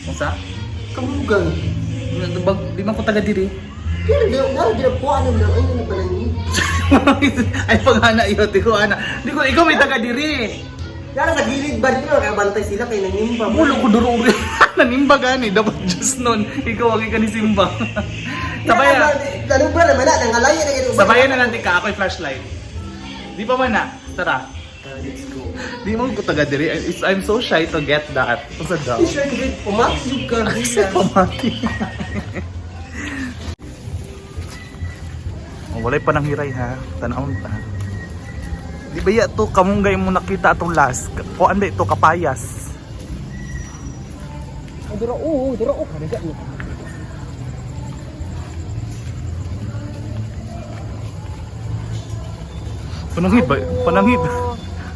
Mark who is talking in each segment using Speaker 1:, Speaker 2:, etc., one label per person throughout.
Speaker 1: Unsa?
Speaker 2: Kamunggay.
Speaker 1: Di man ko taga diri.
Speaker 2: Pero di, na, di, po, ano lang, ay, ano pala ni?
Speaker 1: Ay panghana iyo, di ko ana. Di ko ikaw may taga diri.
Speaker 2: Nara sa gilid ba dito, nakabantay sila kay nanimba mo.
Speaker 1: Mulo ko duro nanimba gani dapat just nun. Ikaw ang ka ni Simba. Sabayan.
Speaker 2: Lalo ba naman na, nangalaya na yun.
Speaker 1: Sabayan na natin ka, ako'y flashlight. Di pa man na. Tara.
Speaker 2: Let's go.
Speaker 1: Di mo ko taga diri. I'm so shy to get that. Unsa daw?
Speaker 2: Sure, kay pumaksug ka.
Speaker 1: Kasi pamati. Oh, walay pa nang hiray ha. Tanawon ta. Di ba ya to kamunggay mo nakita atong last? Kuan ba ito kapayas?
Speaker 2: Ay, duro, oo, duro, oo, karaga niya.
Speaker 1: Pananghid ba? Pananghid.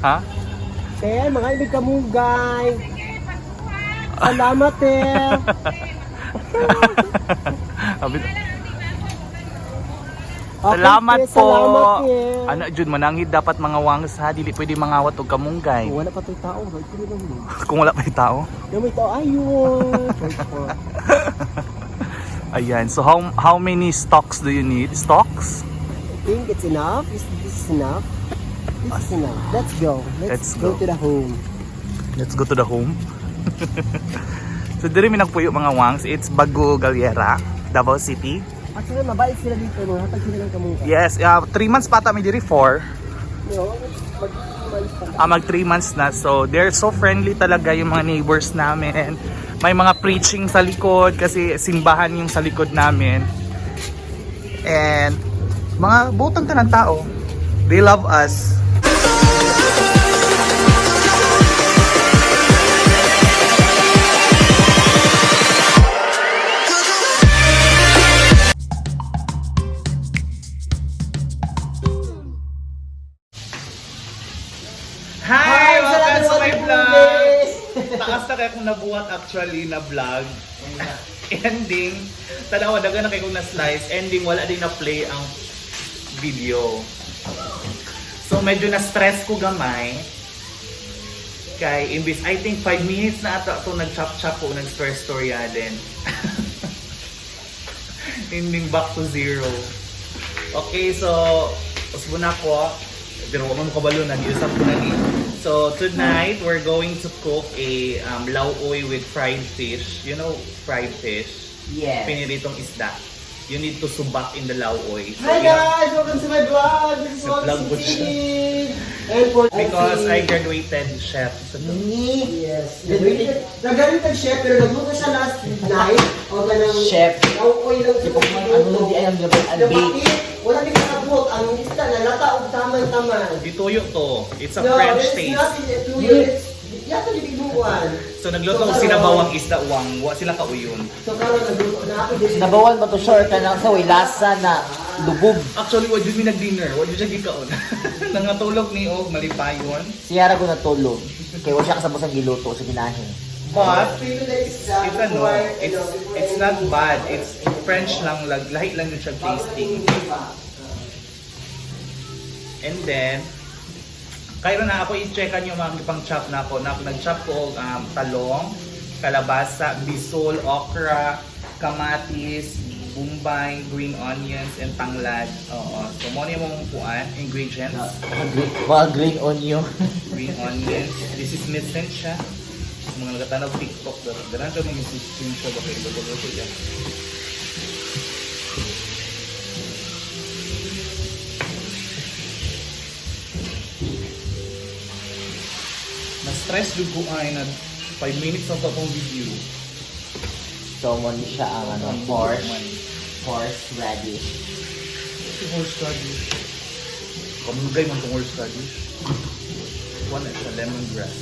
Speaker 1: Ha?
Speaker 2: Te, mga ibig kamunggay. Salamat, te. Okay,
Speaker 1: Salamat
Speaker 2: te,
Speaker 1: po.
Speaker 2: Salamat, te.
Speaker 1: Ano jud mananghid dapat mga wangs ha, dili pwede mangawat og kamunggay.
Speaker 2: Oh, wala pa to'y tao. Right? Pili lang yun.
Speaker 1: Kung wala pa yung tao.
Speaker 2: Yung may tao, ayun.
Speaker 1: Ayan. So how many stocks do you need? Stocks?
Speaker 2: I think it's enough. Is this enough? This is enough. Let's go.
Speaker 1: Let's
Speaker 2: Let's go
Speaker 1: go.
Speaker 2: to the home.
Speaker 1: Let's go to the home. So diri mi nagpuyo mga wangs. It's Bago Galera, Davao City.
Speaker 2: Actually, mabait sila dito. No? Hatag sila ng kamunggay.
Speaker 1: Yes, 3 months pa ata mi diri, 4.
Speaker 2: No, mag-months pa.
Speaker 1: Ah, mag 3 months na. So they're so friendly talaga yung mga neighbors namin. May mga preaching sa likod kasi simbahan yung sa likod namin. And mga butang ka ng tao. They love us. Hi! Welcome to my vlog! Taas na kaya kung nabuhat actually na vlog. Ending, tanawa, daga na kayo kung na-slice. Ending, wala din na-play ang video. So medyo na-stress ko gamay. Kay imbis, I think 5 minutes na ata ito nag-chop-chop ko, nag-stress storya din. Ending back to zero. Okay, so, usbo na ko. Pero wala mo kabalo na, giusap ko na ni. So, tonight, we're going to cook a lauoy with fried fish. You know, fried fish?
Speaker 3: Yes.
Speaker 1: Piniritong isda. You need to subak in the lauoy. So,
Speaker 2: Hi
Speaker 1: we have-
Speaker 2: guys! Welcome to my vlog! This is
Speaker 1: Sa vlog ko
Speaker 2: Wang
Speaker 1: siya.
Speaker 2: City! And for
Speaker 1: Because I graduated chef. So,
Speaker 3: Ni
Speaker 2: Yes. Nag-graduated chef pero nagluto siya last night. O ganang
Speaker 3: Chef.
Speaker 2: Nauoy lang
Speaker 3: Di pa man ano di ay ang gabay ang
Speaker 2: Napakit, wala di kasabot. Ang isda nalata og taman-taman.
Speaker 1: Dituyo to. It's a
Speaker 2: No,
Speaker 1: French
Speaker 2: it's
Speaker 1: taste.
Speaker 2: not tuyo. It's yato di bigbuan.
Speaker 1: So, nagluto og sinabawang isda wang. Wa sila kauyon.
Speaker 2: So karon nagluto na ako din.
Speaker 3: Sinabawan ba to siya or kanang sa way lasa na lubog.
Speaker 1: Actually, wa jud mi nag-dinner. Wa jud siya gikaon. Nangatulog ni og malipayon.
Speaker 3: Siyara ko natulog. Kay wa siya kasabot sa giluto sa ginahin.
Speaker 1: But,
Speaker 2: Prito na isda
Speaker 1: it's ano,
Speaker 2: before,
Speaker 1: it's
Speaker 2: ano, before
Speaker 1: it's not bad. It's French lang, lahi lang yun siya tasting. And then, kayo na ako i-checkan yung mga pang chop na ako. Na, nag-chop ko og talong, kalabasa, bisol, okra, kamatis, bombay, green onions, and tanglad. Oo. So, mo na yung mga kuan, ingredients.
Speaker 3: Mga green onion.
Speaker 1: Green onions. This is missing siya. Mga nagatanaw TikTok. Ganan siya mga missing siya. Baka iba siya. Na-stress jud ko ay na 5 minutes na to akong video.
Speaker 3: So mo ni siya ang ano, horse radish.
Speaker 1: Si horseradish. Kamugay man tong horseradish. One na siya, lemongrass.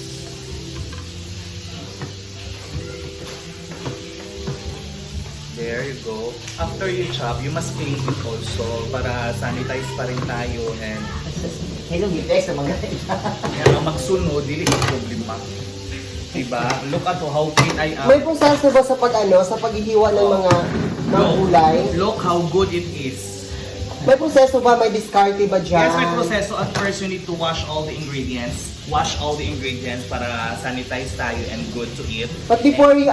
Speaker 1: There you go. After you chop, you must clean it also para sanitize pa rin tayo and
Speaker 3: Hello, gitex sa mga
Speaker 1: kaya ang magsunod, dili ka problema. Diba? Look at how clean I am.
Speaker 2: May proseso ba sa pag ano, sa paghihiwa ng mga gulay?
Speaker 1: Look how good it is.
Speaker 2: May proseso ba? May diskarte ba dyan?
Speaker 1: Yes, may proseso. At first, you need to wash all the ingredients. Wash all the ingredients para sanitize tayo and good to eat.
Speaker 2: But before you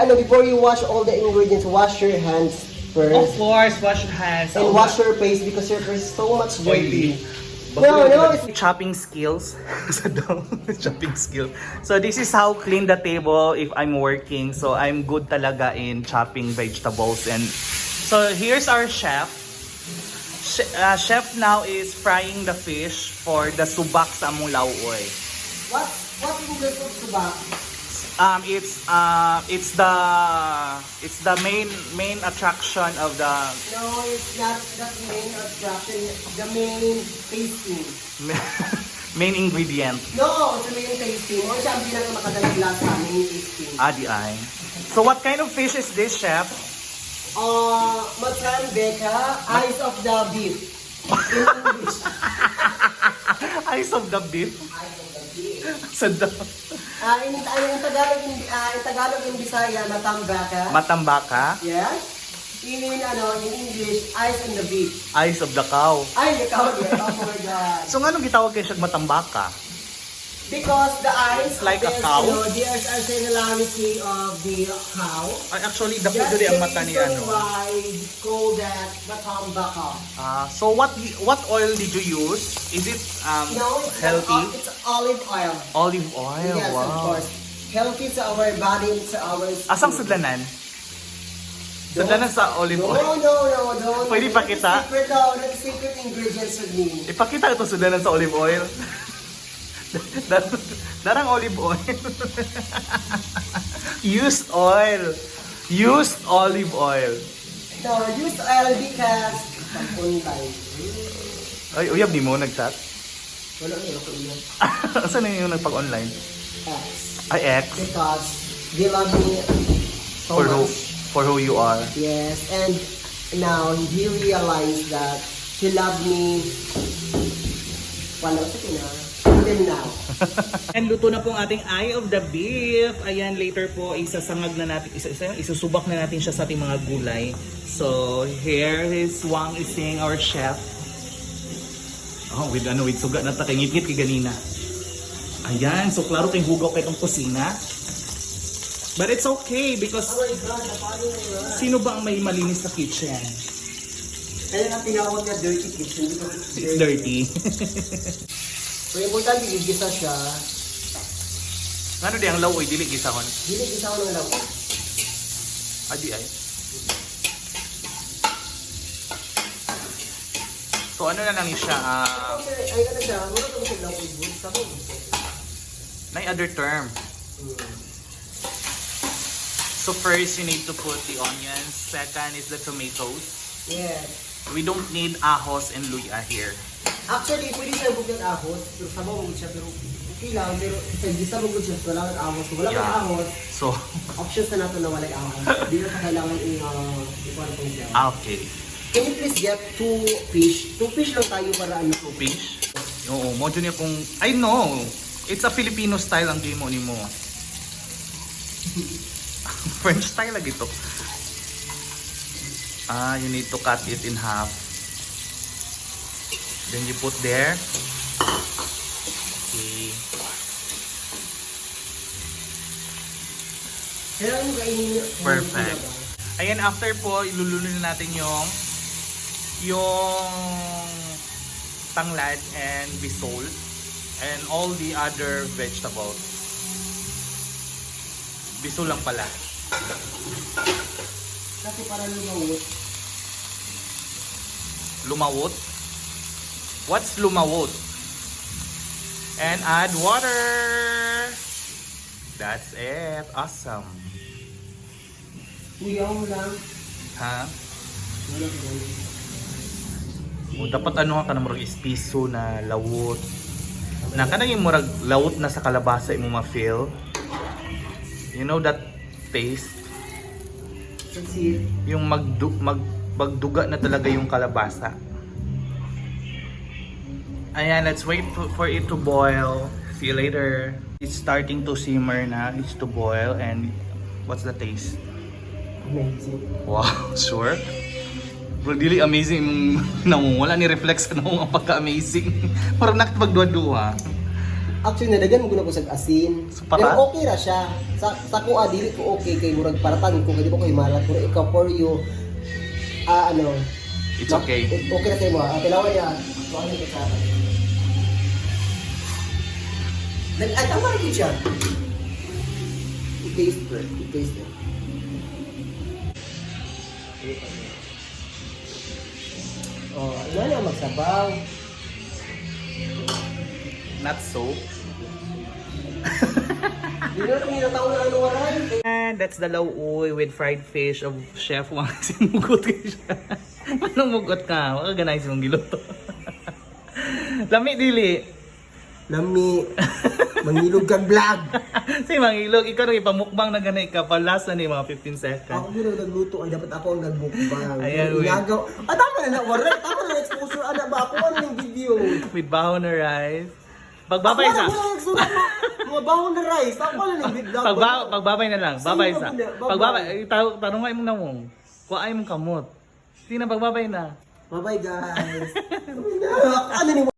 Speaker 2: wash all the ingredients, wash your hands
Speaker 1: Of
Speaker 2: first.
Speaker 1: Course, wash your hands.
Speaker 2: And wash your face because your face is so much dirty.
Speaker 1: Oily.
Speaker 2: No, it's
Speaker 1: Chopping skills. Sa daw, chopping skill. So this is how clean the table if I'm working. So I'm good talaga in chopping vegetables, and so here's our chef. Chef now is frying the fish for the subak sa among lauoy.
Speaker 2: What English of subak?
Speaker 1: It's the main attraction of the
Speaker 2: No, it's not the main attraction, the main tasting.
Speaker 1: Main ingredient.
Speaker 2: No, it's the main tasting. O siya ang pinakamakadalang lasa, main tasting.
Speaker 1: Adi ay. So what kind of fish is this, chef?
Speaker 2: Matambeka, eyes of the beef. In English.
Speaker 1: Eyes of the beef.
Speaker 2: Eyes of the beef.
Speaker 1: Sa the
Speaker 2: In Tagalog, in Bisaya, matambaka.
Speaker 1: Matambaka,
Speaker 2: Yes. In English, eyes on the beef.
Speaker 1: Eyes of the cow.
Speaker 2: Ay, ikaw, yeah. Oh my God.
Speaker 1: So nganong gitawag kay siya matambaka?
Speaker 2: Because the eyes
Speaker 1: Like a
Speaker 2: of this,
Speaker 1: cow?
Speaker 2: There's a similarity of the cow.
Speaker 1: Ay, actually, dako
Speaker 2: That's
Speaker 1: diri
Speaker 2: the
Speaker 1: ang mata ni
Speaker 2: reason
Speaker 1: ano.
Speaker 2: why call that matambaka.
Speaker 1: Ah, so what oil did you use? Is it
Speaker 2: No, it's not
Speaker 1: healthy?
Speaker 2: It's olive oil.
Speaker 1: Olive oil.
Speaker 2: Yes,
Speaker 1: wow.
Speaker 2: of course. Healthy to our body and to our skin.
Speaker 1: Asang sudlanan? Sudlanan sa olive
Speaker 2: No,
Speaker 1: oil.
Speaker 2: no, don't.
Speaker 1: Pwede pakita?
Speaker 2: Secret, no, that's secret ingredients with me.
Speaker 1: Ipakita ito sudlanan sa olive oil. Darang olive oil. Used oil. Used olive oil.
Speaker 2: No, use oil because pag-online.
Speaker 1: Ay, uyab ni mo nag-chat?
Speaker 2: Wala na ako iyan.
Speaker 1: Saan na yung nagpag-online?
Speaker 2: X.
Speaker 1: Ay, ex.
Speaker 2: Because they love me so
Speaker 1: For who,
Speaker 2: much.
Speaker 1: For who you are.
Speaker 2: Yes, and now he realized that he loved me. Wala sa kina. Until now.
Speaker 1: And luto na po ang ating eye of the beef. Ayan, later po, isasangag na natin, isusubak na natin siya sa ating mga gulay. So, here is Wang Ising, our chef. Oh, with suga na ta kay ngit-ngit kay ganina. Ayan, so klaro kay hugaw kay itong kusina. But it's okay because
Speaker 2: Oh my God, paano na yun?
Speaker 1: Sino ba ang may malinis na kitchen?
Speaker 2: Kaya nga tinawag na dirty kitchen because it's
Speaker 1: It's
Speaker 2: dirty.
Speaker 1: dirty.
Speaker 2: So, importante, gigisa siya.
Speaker 1: Ano di ang lawoy dili gisahon?
Speaker 2: Dili gisa ko ng lawa.
Speaker 1: Adi ay. So ano na lang siya,
Speaker 2: Ay, ano siya? Wala ka ba sa lawa? Sabog.
Speaker 1: may other term. So first you need to put the onions, second is the tomatoes.
Speaker 2: Yes.
Speaker 1: We don't need ahos and luya here.
Speaker 2: Actually, pwede siya bugyan ahos. Pero sabaw mo siya, pero okay lang. Pero sa gisa mo siya, wala kang ahos. Kung wala kang ahos,
Speaker 1: So,
Speaker 2: options na natin na walang ahos. Hindi na kailangan i-kuan kong siya.
Speaker 1: Okay.
Speaker 2: Can you please get two fish? Two fish lang tayo para ano.
Speaker 1: Two fish? Oo, mo niya kung I know. It's a Filipino style ang game mo ni mo. French style lagi to. Ah, you need to cut it in half. Then you put there. Okay.
Speaker 2: Kailangan mo kainin yun.
Speaker 1: Perfect. Ayan, after po, ilulunin na natin yung tanglad and bisol and all the other vegetables. Bisol lang pala.
Speaker 2: Kasi para lumawot.
Speaker 1: Lumawot. What's lumawot? And add water. That's it. Awesome.
Speaker 2: Kuya mo lang.
Speaker 1: Ha?
Speaker 2: Wala ko lang.
Speaker 1: O, dapat ano ka na murag espiso na lawot. Na kanang yung murag lawot na sa kalabasa imo ma-feel. You know that taste?
Speaker 2: That's it.
Speaker 1: Yung magduga na talaga yung kalabasa. Ayan, let's wait for it to boil. See you later. It's starting to simmer na. It's to boil. And what's the taste?
Speaker 2: Amazing.
Speaker 1: Wow, sure? Bro, dili amazing imong namong. Wala ni reflex sa namong ang pagka-amazing. Parang nakapagduha-duha.
Speaker 2: Actually, nadagan mo ko sa asin.
Speaker 1: So, para?
Speaker 2: Pero okay ra siya. Sa ko ah, dili ko okay kay murag paratan ko kay di ko kay malat, pero ikaw, for you, ah, ano.
Speaker 1: It's okay.
Speaker 2: Okay ra sa imo. Ah, tilawan niya. So, ano yung kutsara? Ay, tama rin siya. I-taste it. I-taste it. Oh, wala na magsabaw.
Speaker 1: Not so.
Speaker 2: Di na kung nataon na ano waray.
Speaker 1: And that's the lauoy with fried fish of Chef Wang. Sinugot kayo siya. Paano mugot ka? Wala ka ganay mong giluto. Lami dili.
Speaker 2: Lami. Mangilog kang vlog.
Speaker 1: Si Mangilog, ikaw rin ipamukbang na ganay ka. Palasa ni mga 15 seconds.
Speaker 2: Ako yun ang nagluto ay dapat ako ang nagmukbang.
Speaker 1: Ayan, wait.
Speaker 2: Inagaw. Ah, tama na na. Waray. Tama na exposure. Ana ba? Ako ano yung video.
Speaker 1: With baho na rice. Pagbabay
Speaker 2: Ako
Speaker 1: sa.
Speaker 2: na wala exposure. Mga baho na rice. Ako na yung video.
Speaker 1: Pagbabay na lang. Babay sa.
Speaker 2: Sino ba? Babay.
Speaker 1: Pagbabay. Tanong nga imong namong. Kuha imong kamot. Sino pagbabay na?
Speaker 2: Bye-bye, guys. Ano ni